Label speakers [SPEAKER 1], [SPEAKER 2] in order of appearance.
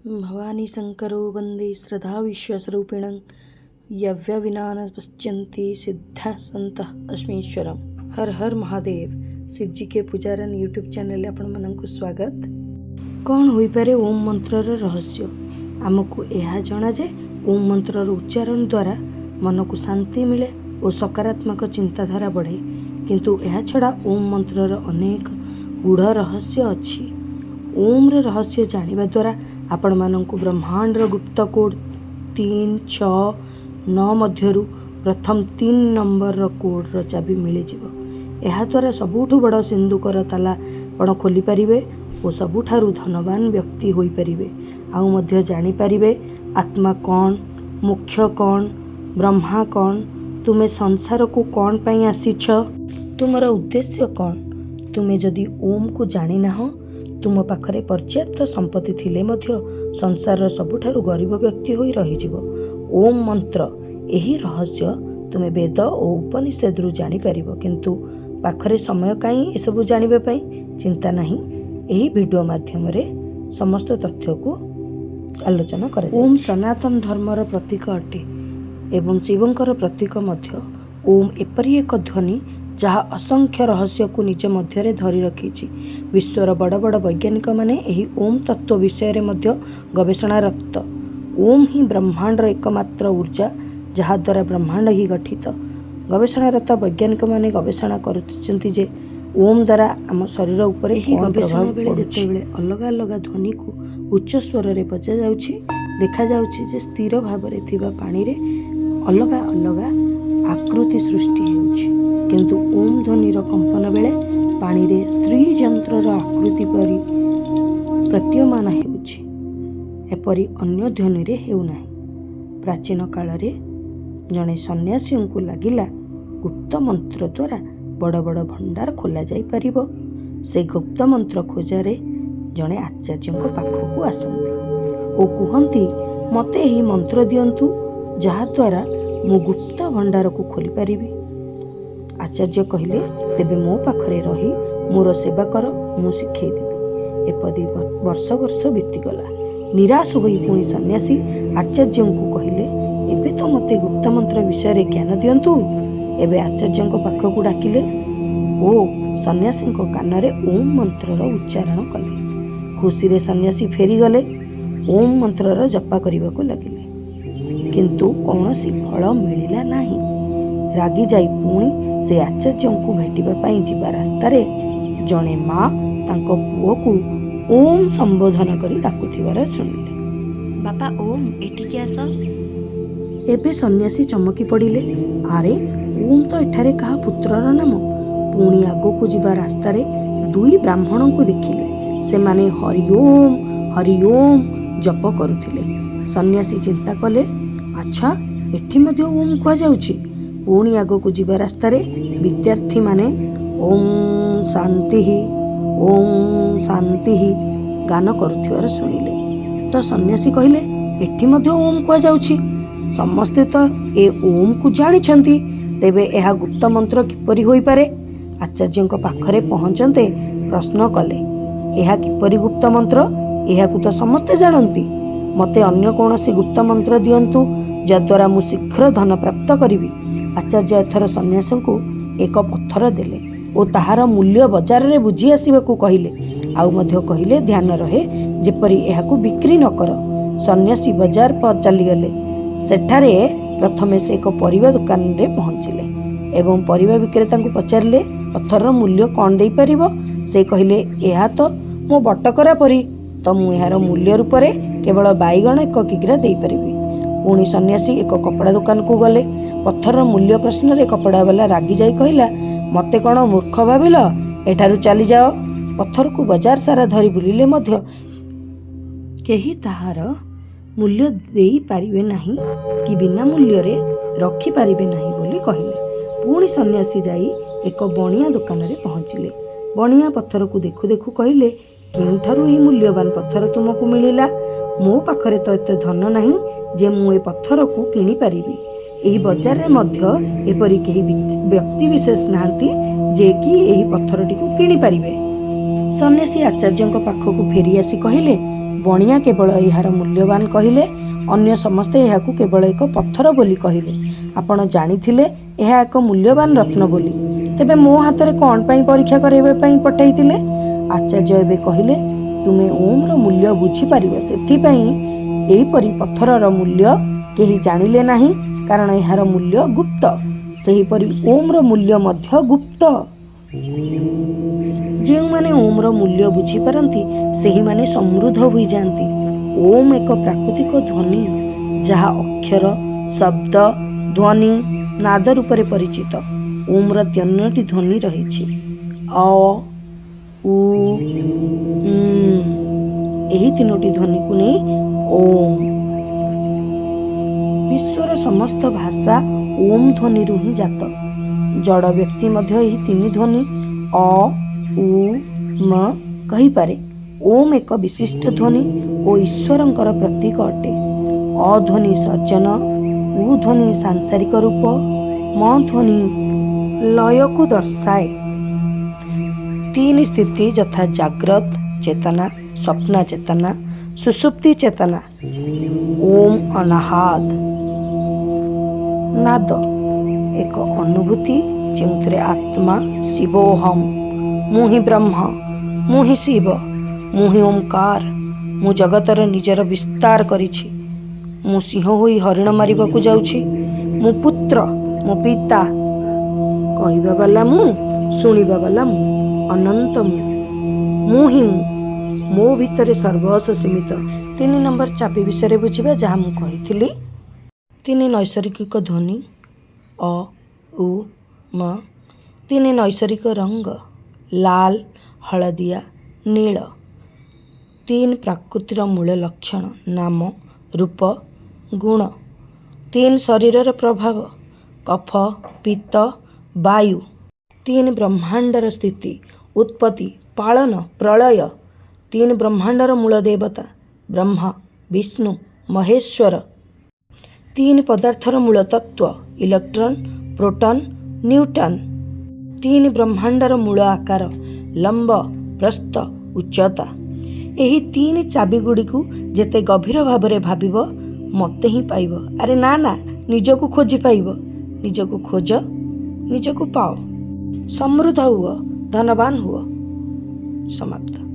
[SPEAKER 1] ଭବାନୀ ଶଙ୍କରୋ ବନ୍ଦେ ଶ୍ରଦ୍ଧା ବିଶ୍ୱାସରୂପିଣଂ ୟବ୍ୟବିନା ନ ପଶ୍ୟନ୍ତି ସିଦ୍ଧା ସନ୍ତଃ ଅସ୍ମୀଶ୍ୱରମ୍। ହର ହର ମହାଦେବ। ଶିବଜୀ କେ ପୂଜାରନ ୟୁଟ୍ୟୁବ୍ ଚ୍ୟାନେଲରେ ଆପଣମାନଙ୍କୁ ସ୍ୱାଗତ। କ'ଣ ହୋଇପାରେ ଓମ୍ ମନ୍ତ୍ରର ରହସ୍ୟ? ଆମକୁ ଏହା ଜଣା ଯେ ଓମ୍ ମନ୍ତ୍ରର ଉଚ୍ଚାରଣ ଦ୍ୱାରା ମନକୁ ଶାନ୍ତି ମିଳେ ଓ ସକାରାତ୍ମକ ଚିନ୍ତାଧାରା ବଢ଼େ। କିନ୍ତୁ ଏହା ଛଡ଼ା ଓମ୍ ମନ୍ତ୍ରର ଅନେକ ଗୂଢ଼ ରହସ୍ୟ ଅଛି। ଓମ୍ର ରହସ୍ୟ ଜାଣିବା ଦ୍ୱାରା ଆପଣମାନଙ୍କୁ ବ୍ରହ୍ମାଣ୍ଡର ଗୁପ୍ତ କୋଡ଼୍ 3, 6, 9 ମଧ୍ୟରୁ ପ୍ରଥମ 3 ନମ୍ବରର କୋଡ଼୍ର ଚାବି ମିଳିଯିବ। ଏହାଦ୍ୱାରା ସବୁଠୁ ବଡ଼ ସିନ୍ଦୁକର ତାଲା ଆପଣ ଖୋଲିପାରିବେ ଓ ସବୁଠାରୁ ଧନବାନ ବ୍ୟକ୍ତି ହୋଇପାରିବେ। ଆଉ ମଧ୍ୟ ଜାଣିପାରିବେ ଆତ୍ମା କ'ଣ, ମୋକ୍ଷ କ'ଣ, ବ୍ରହ୍ମା କ'ଣ, ତୁମେ ସଂସାରକୁ କ'ଣ ପାଇଁ ଆସିଛ, ତୁମର ଉଦ୍ଦେଶ୍ୟ କ'ଣ। ତୁମେ ଯଦି ଓମ୍କୁ ଜାଣିନାହଁ, ତୁମ ପାଖରେ ପର୍ଯ୍ୟାପ୍ତ ସମ୍ପତ୍ତି ଥିଲେ ମଧ୍ୟ ସଂସାରର ସବୁଠାରୁ ଗରିବ ବ୍ୟକ୍ତି ହୋଇ ରହିଯିବ। ଓମ୍ ମନ୍ତ୍ର ଏହି ରହସ୍ୟ ତୁମେ ବେଦ ଓ ଉପନିଷଦରୁ ଜାଣିପାରିବ। କିନ୍ତୁ ପାଖରେ ସମୟ କାହିଁ ଏସବୁ ଜାଣିବା ପାଇଁ? ଚିନ୍ତା ନାହିଁ, ଏହି ଭିଡ଼ିଓ ମାଧ୍ୟମରେ ସମସ୍ତ ତଥ୍ୟକୁ ଆଲୋଚନା କରାଯାଏ। ଓମ୍ ସନାତନ ଧର୍ମର ପ୍ରତୀକ ଅଟେ ଏବଂ ଶିବଙ୍କର ପ୍ରତୀକ ମଧ୍ୟ। ଓମ୍ ଏପରି ଏକ ଧ୍ୱନି, ଯାହା ଅସଂଖ୍ୟ ରହସ୍ୟକୁ ନିଜ ମଧ୍ୟରେ ଧରି ରଖିଛି। ବିଶ୍ୱର ବଡ଼ ବଡ଼ ବୈଜ୍ଞାନିକମାନେ ଏହି ଓମ୍ ତତ୍ତ୍ୱ ବିଷୟରେ ମଧ୍ୟ ଗବେଷଣାରତ। ଓମ୍ ହିଁ ବ୍ରହ୍ମାଣ୍ଡର ଏକମାତ୍ର ଉର୍ଜା, ଯାହାଦ୍ୱାରା ବ୍ରହ୍ମାଣ୍ଡ ହିଁ ଗଠିତ। ଗବେଷଣାରତ ବୈଜ୍ଞାନିକମାନେ ଗବେଷଣା କରୁଛନ୍ତି ଯେ ଓମ୍ ଦ୍ୱାରା ଆମ ଶରୀର ଉପରେ
[SPEAKER 2] ଏହି
[SPEAKER 1] କ'ଣ
[SPEAKER 2] ଗବେଷଣା
[SPEAKER 1] ପ୍ରଭାବ
[SPEAKER 2] ବେଳେ
[SPEAKER 1] ପଡ଼ୁଛି।
[SPEAKER 2] ଯେତେବେଳେ ଅଲଗା ଅଲଗା ଧ୍ୱନିକୁ ଉଚ୍ଚ ସ୍ୱରରେ ବଜାଯାଉଛି, ଦେଖାଯାଉଛି ଯେ ସ୍ଥିର ଭାବରେ ଥିବା ପାଣିରେ ଅଲଗା ଅଲଗା ଆକୃତି ସୃଷ୍ଟି ହେଉଛି। କିନ୍ତୁ ଓମ୍ ଧ୍ୱନିର କମ୍ପନ ବେଳେ ପାଣିରେ ଶ୍ରୀଯନ୍ତ୍ରର ଆକୃତି ପରି ପ୍ରତୀୟମାନ ହେଉଛି। ଏପରି ଅନ୍ୟ ଧ୍ୱନିରେ ହେଉନାହିଁ। ପ୍ରାଚୀନ କାଳରେ ଜଣେ ସନ୍ନ୍ୟାସୀଙ୍କୁ ଲାଗିଲା, ଗୁପ୍ତ ମନ୍ତ୍ର ଦ୍ୱାରା ବଡ଼ ବଡ଼ ଭଣ୍ଡାର ଖୋଲାଯାଇପାରିବ। ସେ ଗୁପ୍ତ ମନ୍ତ୍ର ଖୋଜାରେ ଜଣେ ଆଚାର୍ଯ୍ୟଙ୍କ ପାଖକୁ ଆସନ୍ତି ଓ କୁହନ୍ତି, "ମୋତେ ଏହି ମନ୍ତ୍ର ଦିଅନ୍ତୁ, ଯାହାଦ୍ୱାରା ମୁଁ ଗୁପ୍ତ ଭଣ୍ଡାରକୁ ଖୋଲିପାରିବି।" ଆଚାର୍ଯ୍ୟ କହିଲେ, "ତେବେ ମୋ ପାଖରେ ରହି ମୋର ସେବା କର, ମୁଁ ଶିଖେଇଦେବି।" ଏପରି ବର୍ଷ ବର୍ଷ ବିତିଗଲା। ନିରାଶ ହୋଇ ପୁଣି ସନ୍ନ୍ୟାସୀ ଆଚାର୍ଯ୍ୟଙ୍କୁ କହିଲେ, "ଏବେ ତ ମୋତେ ଗୁପ୍ତ ମନ୍ତ୍ର ବିଷୟରେ ଜ୍ଞାନ ଦିଅନ୍ତୁ।" ଏବେ ଆଚାର୍ଯ୍ୟଙ୍କ ପାଖକୁ ଡାକିଲେ ଓ ସନ୍ନ୍ୟାସୀଙ୍କ କାନରେ ଓମ୍ ମନ୍ତ୍ରର ଉଚ୍ଚାରଣ କଲେ। ଖୁସିରେ ସନ୍ନ୍ୟାସୀ ଫେରିଗଲେ। ଓମ୍ ମନ୍ତ୍ରର ଜପା କରିବାକୁ ଲାଗିଲେ, କିନ୍ତୁ କୌଣସି ଫଳ ମିଳିଲା ନାହିଁ। ରାଗିଯାଇ ପୁଣି ସେ ଆଚାର୍ଯ୍ୟଙ୍କୁ ଭେଟିବା ପାଇଁ ଯିବା ରାସ୍ତାରେ ଜଣେ ମା ତାଙ୍କ ପୁଅକୁ ଓମ୍ ସମ୍ବୋଧନ କରି ଡାକୁଥିବାର ଶୁଣିଲେ।
[SPEAKER 3] ବାପା ଓମ୍, ଏଠିକି ଆସ।
[SPEAKER 2] ଏବେ ସନ୍ନ୍ୟାସୀ ଚମକି ପଡ଼ିଲେ। ଆରେ, ଓମ୍ ତ ଏଠାରେ କାହା ପୁତ୍ରର ନାମ। ପୁଣି ଆଗକୁ ଯିବା ରାସ୍ତାରେ ଦୁଇ ବ୍ରାହ୍ମଣଙ୍କୁ ଦେଖିଲେ। ସେମାନେ ହରି ଓମ୍, ହରି ଓମ୍ ଜପ କରୁଥିଲେ। ସନ୍ନ୍ୟାସୀ ଚିନ୍ତା କଲେ, ଆଚ୍ଛା, ଏଠି ମଧ୍ୟ ଓମ୍ କୁହାଯାଉଛି। ପୁଣି ଆଗକୁ ଯିବା ରାସ୍ତାରେ ବିଦ୍ୟାର୍ଥୀମାନେ ଓମ୍ ଶାନ୍ତି, ଓମ୍ ଶାନ୍ତି ଗାନ କରୁଥିବାର ଶୁଣିଲେ ତ ସନ୍ନ୍ୟାସୀ କହିଲେ, ଏଠି ମଧ୍ୟ ଓମ୍ କୁହାଯାଉଛି। ସମସ୍ତେ ତ ଏ ଓମ୍କୁ ଜାଣିଛନ୍ତି, ତେବେ ଏହା ଗୁପ୍ତ ମନ୍ତ୍ର କିପରି ହୋଇପାରେ? ଆଚାର୍ଯ୍ୟଙ୍କ ପାଖରେ ପହଞ୍ଚନ୍ତେ ପ୍ରଶ୍ନ କଲେ, ଏହା କିପରି ଗୁପ୍ତ ମନ୍ତ୍ର? ଏହାକୁ ତ ସମସ୍ତେ ଜାଣନ୍ତି। ମୋତେ ଅନ୍ୟ କୌଣସି ଗୁପ୍ତ ମନ୍ତ୍ର ଦିଅନ୍ତୁ, ଯଦ୍ୱାରା ମୁଁ ଶୀଘ୍ର ଧନ ପ୍ରାପ୍ତ କରିବି। ଆଚାର୍ଯ୍ୟ ଏଥର ସନ୍ନ୍ୟାସୀଙ୍କୁ ଏକ ପଥର ଦେଲେ ଓ ତାହାର ମୂଲ୍ୟ ବଜାରରେ ବୁଝି ଆସିବାକୁ କହିଲେ। ଆଉ ମଧ୍ୟ କହିଲେ, ଧ୍ୟାନ ରହେ, ଯେପରି ଏହାକୁ ବିକ୍ରି ନ କର। ସନ୍ନ୍ୟାସୀ ବଜାର ଚାଲିଗଲେ। ସେଠାରେ ପ୍ରଥମେ ସେ ଏକ ପରିବା ଦୋକାନରେ ପହଞ୍ଚିଲେ ଏବଂ ପରିବା ବିକ୍ରେତାଙ୍କୁ ପଚାରିଲେ, ପଥରର ମୂଲ୍ୟ କ'ଣ ଦେଇପାରିବ? ସେ କହିଲେ, ଏହା ତ ମୋ ବଟକରା ପରି, ତ ମୁଁ ଏହାର ମୂଲ୍ୟ ରୂପରେ କେବଳ ବାଇଗଣ 1 କିଗ୍ରା ଦେଇପାରିବି। ପୁଣି ସନ୍ନ୍ୟାସୀ ଏକ କପଡ଼ା ଦୋକାନକୁ ଗଲେ। ପଥରର ମୂଲ୍ୟ ପ୍ରଶ୍ନରେ କପଡ଼ାବାଲା ରାଗିଯାଇ କହିଲା, ମୋତେ କ'ଣ ମୂର୍ଖ ଭାବିଲ? ଏଠାରୁ ଚାଲିଯାଅ। ପଥରକୁ ବଜାର ସାରା ଧରି ବୁଲିଲେ ମଧ୍ୟ କେହି ତାହାର ମୂଲ୍ୟ ଦେଇପାରିବେ ନାହିଁ କି ବିନା ମୂଲ୍ୟରେ ରଖିପାରିବେ ନାହିଁ ବୋଲି କହିଲେ। ପୁଣି ସନ୍ନ୍ୟାସୀ ଯାଇ ଏକ ବଣିଆ ଦୋକାନରେ ପହଞ୍ଚିଲେ। ବଣିଆ ପଥରକୁ ଦେଖୁ ଦେଖୁ କହିଲେ, କେଉଁଠାରୁ ଏହି ମୂଲ୍ୟବାନ ପଥର ତୁମକୁ ମିଳିଲା? ମୋ ପାଖରେ ତ ଏତେ ଧନ ନାହିଁ ଯେ ମୁଁ ଏ ପଥରକୁ କିଣିପାରିବି। ଏହି ବଜାରରେ ମଧ୍ୟ ଏପରି କେହି ବ୍ୟକ୍ତି ବିଶେଷ ନାହାନ୍ତି ଯେ କି ଏହି ପଥରଟିକୁ କିଣିପାରିବେ। ସନ୍ନ୍ୟାସୀ ଆଚାର୍ଯ୍ୟଙ୍କ ପାଖକୁ ଫେରି ଆସି କହିଲେ,
[SPEAKER 1] ବଣିଆ କେବଳ ଏହାର ମୂଲ୍ୟବାନ କହିଲେ, ଅନ୍ୟ ସମସ୍ତେ ଏହାକୁ କେବଳ ଏକ ପଥର ବୋଲି କହିଲେ। ଆପଣ ଜାଣିଥିଲେ ଏହା ଏକ ମୂଲ୍ୟବାନ ରତ୍ନ ବୋଲି, ତେବେ ମୋ ହାତରେ କ'ଣ ପାଇଁ ପରୀକ୍ଷା କରାଇବା ପାଇଁ ପଠାଇଥିଲେ? ଆଚାର୍ଯ୍ୟ ଏବେ କହିଲେ, ତୁମେ ଓମ୍ର ମୂଲ୍ୟ ବୁଝିପାରିବ, ସେଥିପାଇଁ। ଏହିପରି ପଥରର ମୂଲ୍ୟ କେହି ଜାଣିଲେ ନାହିଁ, କାରଣ ଏହାର ମୂଲ୍ୟ ଗୁପ୍ତ। ସେହିପରି ଓମ୍ର ମୂଲ୍ୟ ମଧ୍ୟ ଗୁପ୍ତ। ଯେଉଁମାନେ ଓମ୍ର ମୂଲ୍ୟ ବୁଝିପାରନ୍ତି, ସେହିମାନେ ସମୃଦ୍ଧ ହୋଇଯାଆନ୍ତି। ଓମ୍ ଏକ ପ୍ରାକୃତିକ ଧ୍ୱନି, ଯାହା ଅକ୍ଷର, ଶବ୍ଦ, ଧ୍ୱନି, ନାଦ ରୂପରେ ପରିଚିତ। ଓମ୍ର ତିନୋଟି ଧ୍ୱନି ରହିଛି, ଅ, ଉ, ଉଁ। ଏହି ତିନୋଟି ଧ୍ୱନିକୁ ନେଇ ଓମ୍। ବିଶ୍ୱର ସମସ୍ତ ଭାଷା ଓମ୍ ଧ୍ୱନିରୁ ହିଁ ଜାତ। ଜଡ଼ ବ୍ୟକ୍ତି ମଧ୍ୟ ଏହି ତିନି ଧ୍ୱନି ଅ, ଉ, ମ କହିପାରେ। ଓମ୍ ଏକ ବିଶିଷ୍ଟ ଧ୍ୱନି ଓ ଈଶ୍ୱରଙ୍କର ପ୍ରତୀକ ଅଟେ। ଅ ଧ୍ୱନି ସର୍ଜନ, ଉ ଧ୍ୱନି ସାଂସାରିକ ରୂପ, ମ ଧ୍ୱନି ଲୟକୁ ଦର୍ଶାଏ। ତିନି ସ୍ଥିତି ଯଥା ଜାଗ୍ରତ ଚେତନା, ସ୍ୱପ୍ନ ଚେତନା, ସୁଷୁପ୍ତି ଚେତନା। ଓମ୍ ଅନାହାତ ନାଦ ଏକ ଅନୁଭୂତି, ଯେଉଁଥିରେ ଆତ୍ମା ଶିବୋହମ୍, ମୁଁ ହିଁ ବ୍ରହ୍ମ, ମୁଁ ହିଁ ଶିବ, ମୁଁ ହିଁ ଓମ୍କାର, ମୁଁ ଜଗତରେ ନିଜର ବିସ୍ତାର କରିଛି, ମୁଁ ସିଂହ ହୋଇ ହରିଣ ମାରିବାକୁ ଯାଉଛି, ମୁଁ ପୁତ୍ର, ମୁଁ ପିତା, କହିବା ବାଲା ମୁଁ, ଶୁଣିବା ବାଲା ମୁଁ, ଅନନ୍ତ ମୁଁ, ମୁଁ ହିଁ ମୁଁ, ମୋ ଭିତରେ ସର୍ବସ୍ୱ ସୀମିତ। ତିନି ନମ୍ବର ଚାବି ବିଷୟରେ ବୁଝିବା, ଯାହା ମୁଁ କହିଥିଲି। ତିନି ନୈସର୍ଗିକ ଧ୍ୱନି ଅ, ଉ, ମ। ତିନି ନୈସର୍ଗିକ ରଙ୍ଗ ଲାଲ, ହଳଦିଆ, ନୀଳ। ତିନି ପ୍ରକୃତିର ମୂଳ ଲକ୍ଷଣ ନାମ, ରୂପ, ଗୁଣ। ତିନି ଶରୀରର ପ୍ରଭାବ କଫ, ପିତ୍ତ, ବାୟୁ। ତିନି ବ୍ରହ୍ମାଣ୍ଡର ସ୍ଥିତି, ଉତ୍ପତ୍ତି, ପାଳନ, ପ୍ରଳୟ। ତିନି ବ୍ରହ୍ମାଣ୍ଡର ମୂଳ ଦେବତା ବ୍ରହ୍ମା, ବିଷ୍ଣୁ, ମହେଶ୍ୱର। ତିନି ପଦାର୍ଥର ମୂଳ ତତ୍ତ୍ୱ ଇଲେକ୍ଟ୍ରନ୍, ପ୍ରୋଟନ୍, ନ୍ୟୁଟ୍ରନ୍। ତିନି ବ୍ରହ୍ମାଣ୍ଡର ମୂଳ ଆକାର ଲମ୍ବ, ପ୍ରସ୍ଥ, ଉଚ୍ଚତା। ଏହି ତିନି ଚାବିଗୁଡ଼ିକୁ ଯେତେ ଗଭୀର ଭାବରେ ଭାବିବ, ମୋତେ ହିଁ ପାଇବ। ଆରେ ନା ନା, ନିଜକୁ ଖୋଜି ପାଇବ। ନିଜକୁ ଖୋଜ, ନିଜକୁ ପାଅ, ସମୃଦ୍ଧ ହୁଅ, ଧନବାନ ହୁଅ। ସମାପ୍ତ।